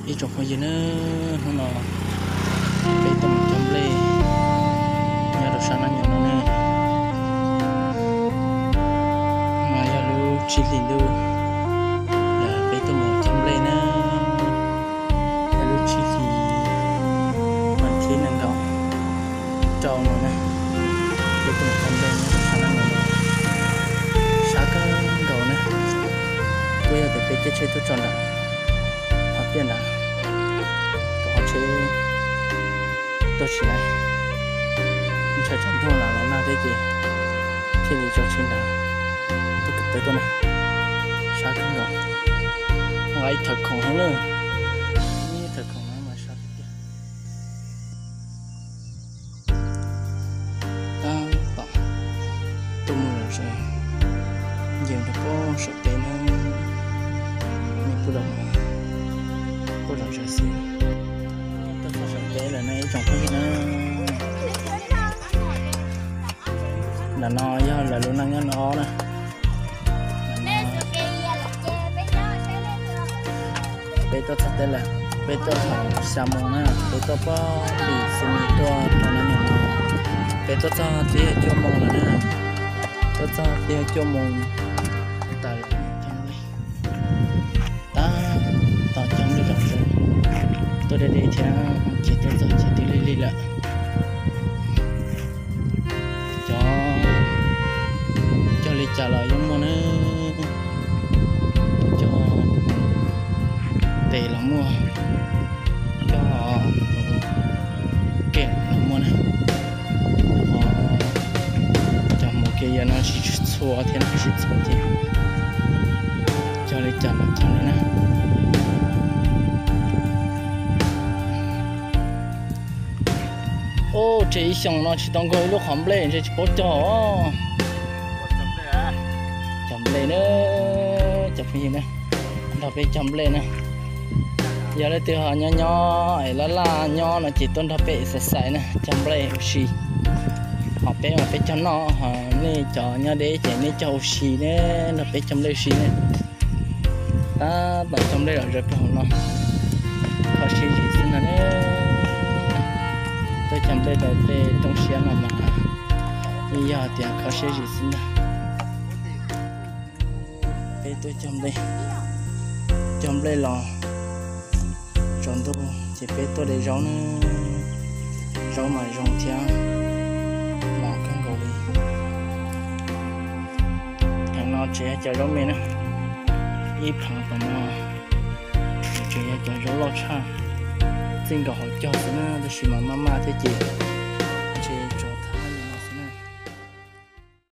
Ib tsoom phooj ywg na, hnub no peb tuaj mus cog nplej nyob rau sab Nab Nyoos no na. No yog lub tsib hlis ntuj, peb tuaj mus cog nplej na. Yog lub tsib hlis vas thib nees nkaum rau no na. Peb tuaj mus cog nplej nyob rau sab Nab Nyoos no, sab kawg nkaus na. Kuj yog tias peb caij tsheb tuaj tso nram qhov tiaj nrad, tus qhov tsheb tuaj tsis laib, ntshai tsam ntuj los los nag thiab ces thiaj li tso tsheb nrad tuaj kawm tawv tuaj na. Sab kawg nkaus, nqa ib thawv khoom heev na, ib thawv khoom no mas sab tiag tiag. Tab tom tuaj mus zom zaws, nce rau pem saum teb na, nws puag, puag zom zaws xwb. Tuaj txog saum teb lawm na ib tsoom phooj ywg na. Ntawm no yog lawv lub neej nyob no na. Peb tuaj txog teb lawm, peb tuaj thaum xya moo na, peb tuaj pem Lis Xi Mis tuaj rau Nab Nyoos no, peb tuaj txog twb yog cuaj moo lawm na, tuaj txog twb yog cuaj moo tas lawm. Tab tom cog nplej zom zaws, tuaj deb deb thiab ces tuaj txog ces twb lig lig lawm. Cov cog li cas los yeej muaj na, cog tes los muaj, cog kem los muaj na. Cog mus kiag yam no tsis txhua thiab, tsis txhua ces cog li cas los cog li na. Ub, tseg ib xyoos no tsis tau nkaug ib lub qhov nplej ntshe tsis paub cog os. Cog nplej na, cov phooj ywg na, nrog peb cog nplej na. Yog leej twg ho nyob nyob es laj laj nyob no ces tuaj nrog peb exercise na, cog nplej ua si. Ho peb mas peb cog noj, ho nej cov nyob deb ces nej cog ua si ne, nrog peb cog nplej ua si ne. Tab tom cog nplej zom zaws pem hauv no, kho siab zim xwb ntag ne. Tuaj cog nplej rau tej rooj siab no mas yeej yog tias kho siab zim xwb ntag. Peb tuaj cog nplej, cog nplej los tsaus ntuj ces peb tuaj de zaub na. Zaub mas zoo thiab mos kawg nkaus li. Pheev no tseem yog cov zaub me na, ib pheev tom no tseem yog cov zaub loj tshaj, txij nkaus hauv caug xwb na, tab sis mas maj maj thiab ces